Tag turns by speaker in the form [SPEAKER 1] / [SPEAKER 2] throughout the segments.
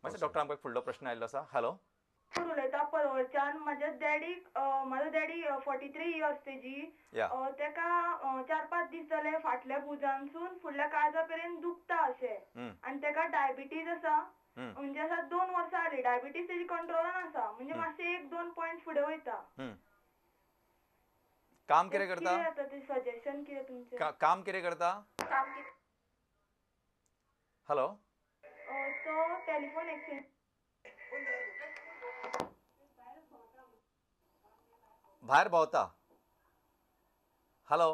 [SPEAKER 1] मातशें डॉक्टर, आमकां फुडलो प्रश्न आयिल्लो आसा. हॅलो.
[SPEAKER 2] उलयता पलवळच्यान. म्हज्या डॅडीक, म्हजो डॅडी 43 इयर्स तेजी. तेका 4-5 दीस जाले फाटल्या भुजांसून फुडल्या काळजा पर्यंत दुखता अशें, आनी तेका डायबिटीज आसा. म्हणजे आसा 2 वर्सां जाली डायबिटीज तेजी कंट्रोलान आसा, म्हणजे मातशें 1-2 पॉयंट फुडें वयता.
[SPEAKER 1] काम कितें करता?
[SPEAKER 2] ते सजेशन कितें तुमचें?
[SPEAKER 1] काम कितें करता? हॅलो.
[SPEAKER 2] तो टेलिफोन एक्सचेंज
[SPEAKER 1] भायर भोंवता. हॅलो.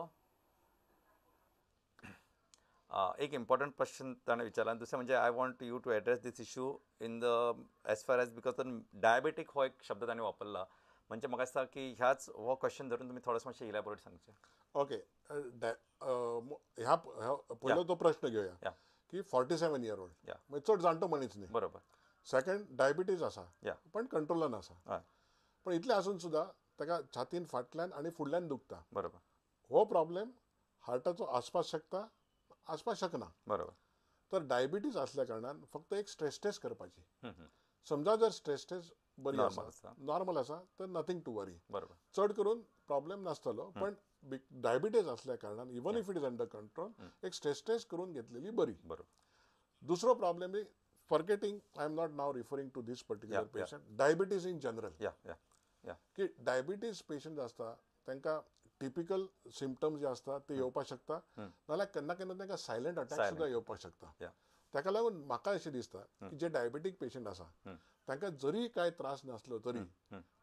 [SPEAKER 1] एक इम्पॉर्टंट क्वेश्चन ताणें विचारला. आनी दुसरें म्हणजे I want you to address this issue in the as far as because diabetic हो एक शब्द ताणें वापरला, म्हणजे म्हाका दिसता की ह्याच हो क्वेश्चन धरून तुमी थोडोसो मातशें इलॅबोरेट सांगचें.
[SPEAKER 3] ओके, ह्या पयलो तो प्रश्न घेवया की 47 इयर ओल्ड, म्हणजे चड जाणटो मनीस न्ही.
[SPEAKER 1] बरोबर.
[SPEAKER 3] सेकंड, डायबिटीज आसा पण कंट्रोलान आसा, पण इतलें आसून सुद्दां ताका छातीन फाटल्यान आनी फुडल्यान दुखता.
[SPEAKER 1] बरोबर.
[SPEAKER 3] हो प्रॉब्लेम हार्टाचो आसपाक शकता, आसपाक शकना.
[SPEAKER 1] बरोबर.
[SPEAKER 3] तर डायबिटीज आसल्या कारणान फक्त एक स्ट्रेस टेस्ट करपाची. समजा जर स्ट्रेस टेस्ट बरी आसा, नॉर्मल आसा, तर नथींग टू वरी.
[SPEAKER 1] बरोबर.
[SPEAKER 3] चड करून प्रॉब्लेम नासतलो, पण डायबिटीज आसल्या कारणान even if it is under control एक स्ट्रेस टेस्ट करून घेतलेली बरी.
[SPEAKER 1] बरोबर.
[SPEAKER 3] दुसरो problem, forgetting, I am not now referring to this particular patient, diabetes in general. की डायबिटीज पेशंट आसता तांकां टिपिकल सिमटम्स जे आसता ते येवपाक शकता, नाल्यार केन्ना केन्ना तांकां सायलंट अटॅक सुद्दां येवपाक शकता. ताका लागून म्हाका अशें दिसता की जे डायबेटीक पेशंट आसा तांकां जरी कांय त्रास नासलो तरी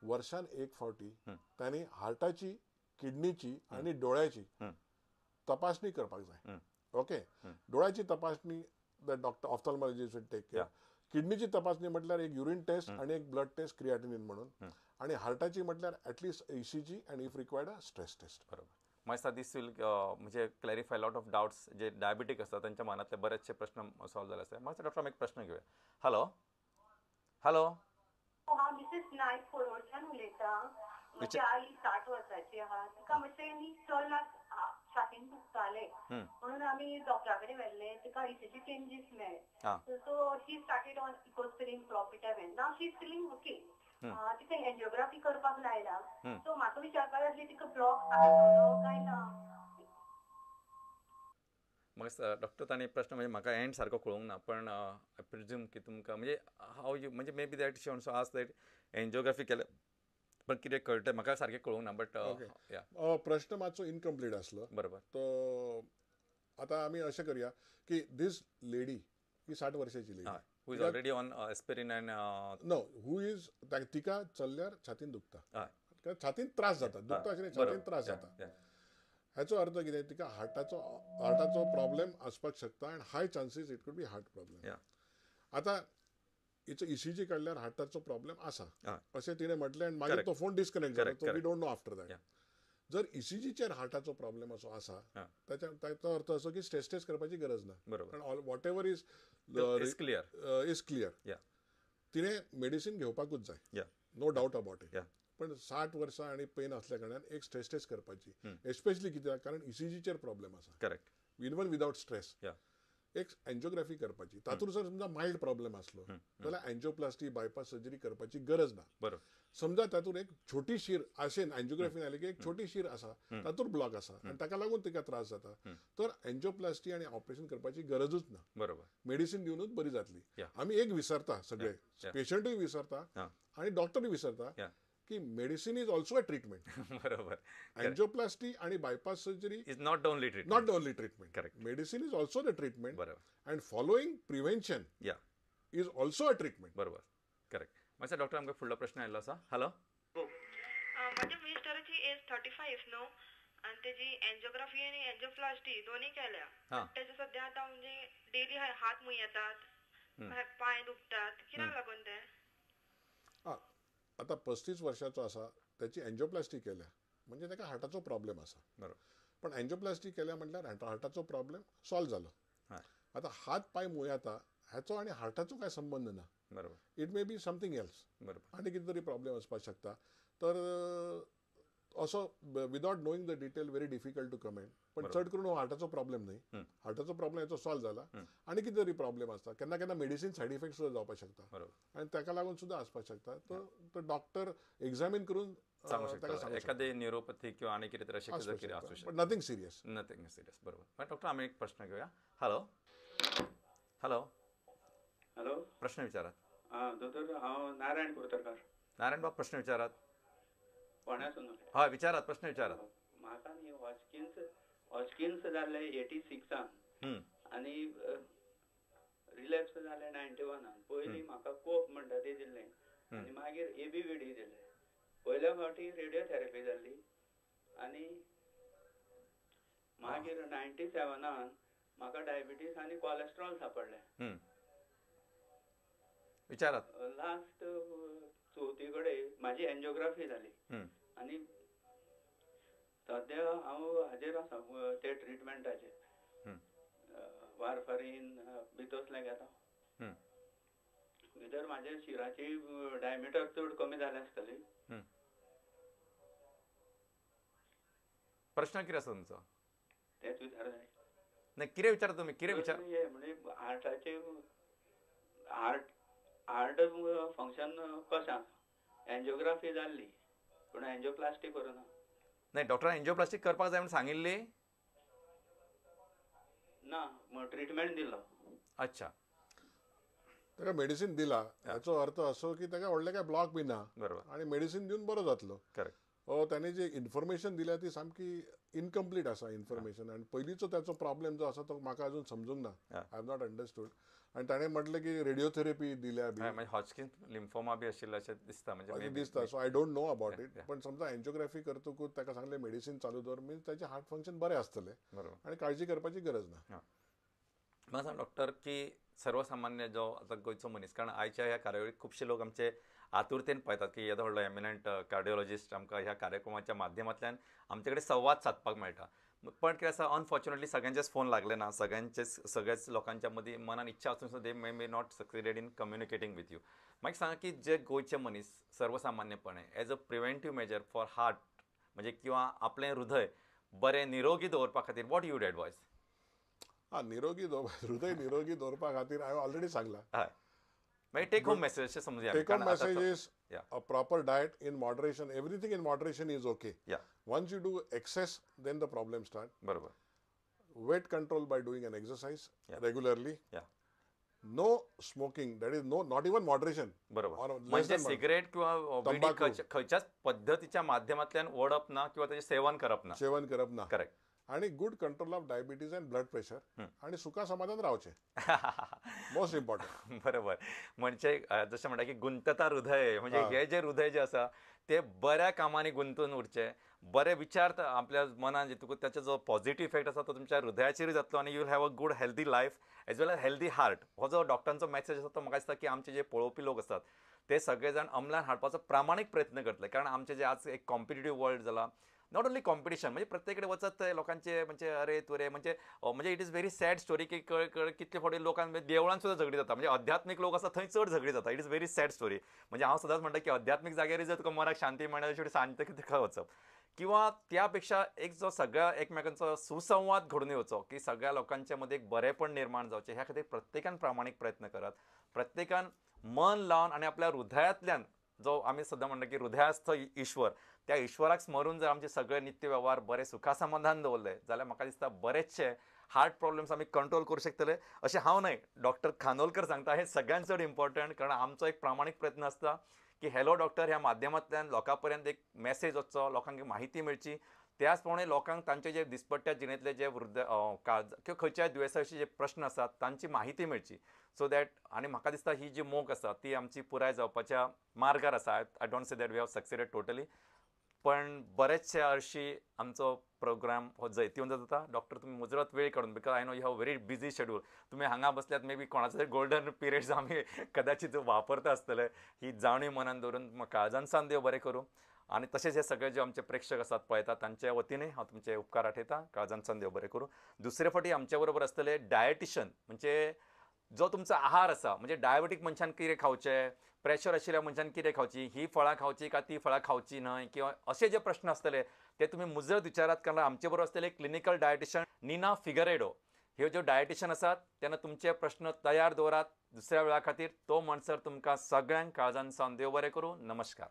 [SPEAKER 3] वर्सान एक फावटी तांणी हार्टाची, किडनीची आनी डोळ्याची तपासणी करपाक जाय. ओके, डोळ्याची तपासणी the doctor ophthalmologist will take care. किडनीची तपासणी म्हटल्यार एक युरीन टेस्ट आनी एक ब्लड टेस्ट क्रिएटिनिन म्हणून, आनी हार्टाची म्हटल्यार at least ECG and if required a stress test.
[SPEAKER 1] बरोबर. मागीर दीस will म्हणजे clarify lot of doubts J diabetic आसता तांच्या मनांतले बरेचशे प्रश्न सॉल्व जाले आसता. मागीर डॉक्टर, आमी एक प्रश्न घेवया. हॅलो. हॅलो.
[SPEAKER 4] हांव मिसेस नायक पळोवच्यान उलयतां. म्हजी आई 60 वर्सांची आहा, तिका मातशें न्ही चड छातीन दुखतालें म्हणून आमी डॉक्टरा कडेन व्हेल्लें. तिका ईसीजी चेंजीस मेळ्ळे, so she started on Ecosprin, Clopidogrel. Now she is feeling okay. तिका एन्जियोग्राफी करपाक लायला. सो म्हाका विचारपाक आसली तिका ब्लॉक आसतलो काय ना.
[SPEAKER 1] म्हाका डॉक्टर ताणें प्रश्न म्हणजे म्हाका एंड सारको कळूंक ना, पण I presume की तुमकां म्हणजे हाव you म्हणजे may be that she also ask that angiography केल्या पण कितें कळटा म्हाका सारकें कळूंक ना, बट
[SPEAKER 3] प्रश्न मातसो इनकम्प्लीट आसलो.
[SPEAKER 1] बरोबर.
[SPEAKER 3] तो आतां आमी अशें करया की दीस लेडी, ही 60 वर्सांची lady
[SPEAKER 1] who is already on aspirin and
[SPEAKER 3] no who is, तिका चल्ल्यार छातीन दुखता, छातीन त्रास जाता, दुखता अशें छातीन त्रास जाता. हाचो अर्थ कितें, तिका हार्टाचो प्रॉब्लेम आसपाक शकता and high chances it could be heart problem. आतां हिचो ईसीजी काडल्यार हार्टाचो प्रॉब्लेम आसा अशें तिणें म्हटलें आनी मागीर तो फोन डिस्कनेक्ट जालो. तो we don't know after that. जर ईसीजीचेर हार्टाचो प्रॉब्लेम असो आसा ताचो अर्थ असो की स्ट्रेस टेस्ट करपाची गरज ना, कारण whatever is
[SPEAKER 1] clear
[SPEAKER 3] is clear. तिणें मेडिसीन घेवपाकूच जाय, नो डावट अबाउट it. पण 60 वर्सां आनी पेन आसल्या कारणान एक स्ट्रेस टेस्ट करपाची, एस्पेशली कित्याक कारण ईसीजीचेर प्रॉब्लेम आसा.
[SPEAKER 1] करेक्ट.
[SPEAKER 3] इवन विदाउट स्ट्रेस एक एन्जियोग्राफी करपाची. तातूंत जर समजा मायल्ड प्रॉब्लेम आसलो जाल्यार एन्जियोप्लास्टी, बायपास सर्जरी करपाची गरज ना.
[SPEAKER 1] बरोबर.
[SPEAKER 3] समजा तातूंत एक छोटी शीर अशें एन्जियोग्राफीन आयली की एक छोटी शीर आसा, तातूंत ब्लॉक आसा आनी ताका लागून तिका त्रास जाता, तर एन्जियोप्लास्टी आनी ऑपरेशन करपाची गरजूच ना.
[SPEAKER 1] बरोबर.
[SPEAKER 3] मेडिसीन दिवनूच बरी जातली. आमी एक विसरता, सगळे पेशंटूय विसरता आनी डॉक्टरूय विसरता की medicine is also a treatment.
[SPEAKER 1] बरोबर.
[SPEAKER 3] एन्जियोप्लास्टी आणि bypass surgery
[SPEAKER 1] is not the only treatment.
[SPEAKER 3] Not the only treatment.
[SPEAKER 1] Correct.
[SPEAKER 3] Medicine is also the treatment.
[SPEAKER 1] बरोबर.
[SPEAKER 3] And following prevention is also a treatment.
[SPEAKER 1] बरोबर. करेक्ट. मातशें doctor, आमकां फुडलो प्रश्न आयिल्लो आसा. हॅलो.
[SPEAKER 2] म्हज्या मिस्टराची एज 35 न्हू, आनी तेजी एन्जियोग्राफी आनी एन्जियोप्लास्टी दोन्ही केल्या. तेजे सद्या आतां म्हणजे डेली हात मुयेतात, पांय दुखतात, कित्याक लागून ते?
[SPEAKER 3] आतां 35 वर्सांचो आसा, त्याची एन्जियोप्लास्टी केल्या म्हणजे ताका हार्टाचो प्रॉब्लेम आसा.
[SPEAKER 1] बरोबर.
[SPEAKER 3] पण एन्जियोप्लास्टी केल्या म्हटल्यार हार्टाचो प्रॉब्लेम सॉल्व जालो. आतां हात पांय मुयेता हाचो आनी हार्टाचो कांय संबंद ना.
[SPEAKER 1] बरोबर.
[SPEAKER 3] It may be something else.
[SPEAKER 1] बरोबर.
[SPEAKER 3] आनी कितें तरी प्रॉब्लेम आसपाक शकता. तर असो without knowing the detail very difficult to comment. पण चड करून हो हार्टाचो प्रॉब्लेम न्हय, हार्टाचो प्रॉब्लेम हेचो सॉल्व जाला. आनी कितें तरी प्रॉब्लेम आसता, केन्ना केन्ना मेडिसीन सायड इफेक्ट सुद्दां जावपाक शकता आनी ताका लागून सुद्दां आसपाक शकता. तो डॉक्टर एग्जामीन करून
[SPEAKER 1] सांगू शकता एखादे न्यूरोपॅथी किंवा आनी कितें तरी अशें कितें आसूं शकता,
[SPEAKER 3] but nothing serious.
[SPEAKER 1] Nothing serious. बरोबर. डॉक्टर आमी एक प्रश्न घेवया. हॅलो हॅलो
[SPEAKER 5] हॅलो,
[SPEAKER 1] प्रश्न विचारात.
[SPEAKER 5] हां दोतोर, हांव नारायण कुर्तरकार.
[SPEAKER 1] नारायण बाब प्रश्न विचारात.
[SPEAKER 5] कोणासून?
[SPEAKER 1] हय विचारात, प्रश्न विचारात.
[SPEAKER 5] म्हाका न्ही हॉजकिन्स जाल्ले 86 आनी रिलॅप्स जाले 91. पयलीं म्हाका कोप म्हणटा ती दिल्लें आनी मागीर ABVD दिलें. पयल्या फावटी रेडियोथेरपी जाल्ली आनी मागीर 97 म्हाका डायबिटीज आनी कॉलेस्ट्रॉल सापडलें.
[SPEAKER 1] विचारात.
[SPEAKER 5] लास्ट चवथी कडेन म्हाजी एन्जियोग्राफी जाली आनी सद्या हांव हाजेर आसा ते ट्रिटमेंटाचेर, वारफरीन बी तसलें घेता. भितर म्हाजे शिराची डायमिटर चड कमी जालें आसतली.
[SPEAKER 1] प्रश्न कितें आसा तुमचो?
[SPEAKER 5] तेच विचार जाय.
[SPEAKER 1] नाही, कितें विचारता तुमी? कितें विचार?
[SPEAKER 5] म्हणजे हार्टाचे हार्ट फंक्शन कशें आसा? एन्जियोग्राफी जाल्ली पूण एन्जियोप्लास्टी करूना.
[SPEAKER 1] नाही, डॉक्टरान एन्जियोप्लास्टी करपाक जाय म्हणून सांगिल्ली
[SPEAKER 5] ना, ट्रिटमेंट दिलो.
[SPEAKER 1] अच्छा,
[SPEAKER 3] ताका मेडिसीन दिला हाचो अर्थ असो की ताका व्हडलें काय ब्लॉक बी ना.
[SPEAKER 1] बरोबर.
[SPEAKER 3] आनी मेडिसीन दिवन बरो जातलो.
[SPEAKER 1] करेक्ट.
[SPEAKER 3] ताणें जे इन्फॉर्मेशन दिल्या ती सामकी इनकम्प्लीट आसा इन्फॉर्मेशन, आनी पयलींचो ताचो प्रॉब्लेम जो आसा तो म्हाका अजून समजूंक ना, I have not understood. आनी ताणें म्हटलें की रेडियोथेरपी दिल्या बी,
[SPEAKER 1] हॉजकिन लिम्फोमा बी आशिल्लें अशें दिसता, म्हणजे
[SPEAKER 3] दिसता. So I don't know about it. पण समजा एन्जियोग्राफी करतकूच ताका सांगलें मेडिसीन चालू दवर, मिन्स ताचें हार्ट फंक्शन बरें आसतलें.
[SPEAKER 1] बरोबर.
[SPEAKER 3] आनी काळजी करपाची गरज ना.
[SPEAKER 1] म्हाका सांग डॉक्टर की सर्वसामान्य जो आतां गोंयचो मनीस, कारण आयच्या ह्या कार्यावळीक खुबशे लोक आमचे आतुरतेन पळयतात की येदो व्हडलो एमिनंट कार्डियोलॉजिस्ट आमकां ह्या कार्यक्रमाच्या माध्यमांतल्यान आमचे कडेन संवाद सादपाक मेळटा. पण कितें आसा, अनफॉर्च्युनेटली सगळ्यांचेच फोन लागले ना, सगळ्याच लोकांच्या मदीं मनान इच्छा आसून सुद्दां they may may not succeeded in communicating with you. मागीर सांगा की जे गोंयचे मनीस सर्वसामान्यपणे as a preventive measure for heart म्हणजे किंवा आपलें हृदय बरें निरोगी दवरपा खातीर what you would advise?
[SPEAKER 3] हां, निरोगी हृदय निरोगी दवरपा खातीर हांवें ऑलरेडी सांगलां.
[SPEAKER 1] हय, मागीर टेक होम मेसेज अशें समजुया.
[SPEAKER 3] Take home message is a proper diet in moderation. Everything in moderation is okay. Once you do excess then the problem start.
[SPEAKER 1] बरोबर.
[SPEAKER 3] Weight control by doing an exercise regularly. No smoking, that is no, not even moderation.
[SPEAKER 1] बरोबर. म्हणजे cigarette किंवा बिडी खंयच्याच पद्दतीच्या माध्यमांतल्यान ओडप ना किंवा ताचें seven करप ना.
[SPEAKER 3] सेवन करप ना.
[SPEAKER 1] करेक्ट.
[SPEAKER 3] आणि good control of diabetes and blood pressure आणि सुखा समाधान रावचे, मोस्ट इम्पॉर्टंट.
[SPEAKER 1] बरोबर. म्हणजे जशें म्हणटा की गुंतता हृदय, म्हणजे हे जे हृदय जे आसा ते बऱ्या कामांनी गुंतून उरचे, बरे विचार आपल्या मनान येतकूच ताचो जो पॉझिटिव्ह इफेक्ट आसा तो तुमच्या हृदयाचेरूय जातलो आनी you will have a good healthy life as well as healthy heart. हो जो डॉक्टरांचो मॅसेज आसा तो म्हाका दिसता की आमचे जे पळोवपी लोक आसात ते सगळे जाण अंमलान हाडपाचो प्रामाणीक प्रयत्न करतले. कारण आमचे जे आज एक कॉम्पिटेटिव्ह वर्ल्ड जाला, not only competition, म्हणजे प्रत्येक कडेन वचत थंय लोकांचे म्हणजे अरे तुरे म्हणजे म्हणजे it is very sad story की कितले फावटी लोकांक देवळान सुद्दां झगडी जाता, म्हणजे अध्यात्मीक लोक आसा थंय चड झगडी जाता. It is very sad story. म्हणजे हांव सदांच म्हणटा की अध्यात्मीक जाग्यार जर तुका मनाक शांती मेळना शेवटी शांत खंय वचप, किंवा त्या पेक्षा एक जो सगळ्या एकमेकांचो सुसंवाद घडून येवचो की सगळ्या लोकांच्या मध्ये एक बरेपण निर्माण जावचें, ह्या खातीर प्रत्येकान प्रामाणीक प्रयत्न करात, प्रत्येकान मन लावन आनी आपल्या हृदयांतल्यान जो आमी सदां म्हणटा की हृदयास्थ ईश्वर, त्या ईश्वराक स्मरून जर आमचे सगळे नित्य व्यवहार बरे सुखासमाधान दवरले जाल्यार म्हाका दिसता बरेचशे हार्ट प्रॉब्लम्स आमी कंट्रोल करूं शकतले. अशें हांव न्हय, डॉक्टर खानोलकर सांगता. हें सगळ्यांत चड इम्पॉर्टंट, कारण आमचो एक प्रामाणीक प्रयत्न आसता की हॅलो डॉक्टर ह्या माध्यमांतल्यान लोकां पर्यंत एक मॅसेज वचचो, लोकांक म्हायती मेळची, त्याच प्रमाणे लोकांक तांचे जे दिसपट्ट्या जिणेंतले जे वृद्ध काळ किंवा खंयच्याय दुयेंसा विशीं जे प्रश्न आसात तांची म्हायती मेळची, सो that. आनी म्हाका दिसता ही जी मोख आसा ती आमची पुराय जावपाच्या मार्गार आसा. I don't say that we have succeeded totally, पण बरेचशे हरशीं आमचो प्रोग्राम हो जैतिवंत जाता. डॉक्टर तुमी मुजरत वेळ काडून, because I know you have very busy schedule, तुमी हांगा बसल्यात मे बी कोणाचो तरी गोल्डन पिरियड्स आमी कदाचित वापरता आसतले, ही जाणीव मनान दवरून काळजान देव बरें करूं. आनी तशेंच हे सगळे जे आमचे प्रेक्षक आसात पळयतात तांचे वतीनय हांव तुमचे उपकार आठयता. काळजान देव बरें करूं. दुसरे फावटी आमचे बरोबर आसतले डायटिशन, म्हणजे जो तुमचो आहार आसा म्हणजे डायबेटीक मनशान कितें खावचें, प्रेशर आशिल्ल्या मनशान कितें खावची, ही फळां खावची काय ती फळां खावची न्हय, किंवा अशे जे प्रश्न आसतले ते तुमी मुजरत विचारात, कारण आमचे बरोबर आसतले क्लिनिकल डायटिशन नीना फिगरेडो. ह्यो ज्यो डायटिशन आसात तेन्ना तुमचे प्रश्न तयार दवरात दुसऱ्या वेळा खातीर. तो म्हणसर तुमकां सगळ्यांक काळजान सावन देव बरें करूं. नमस्कार.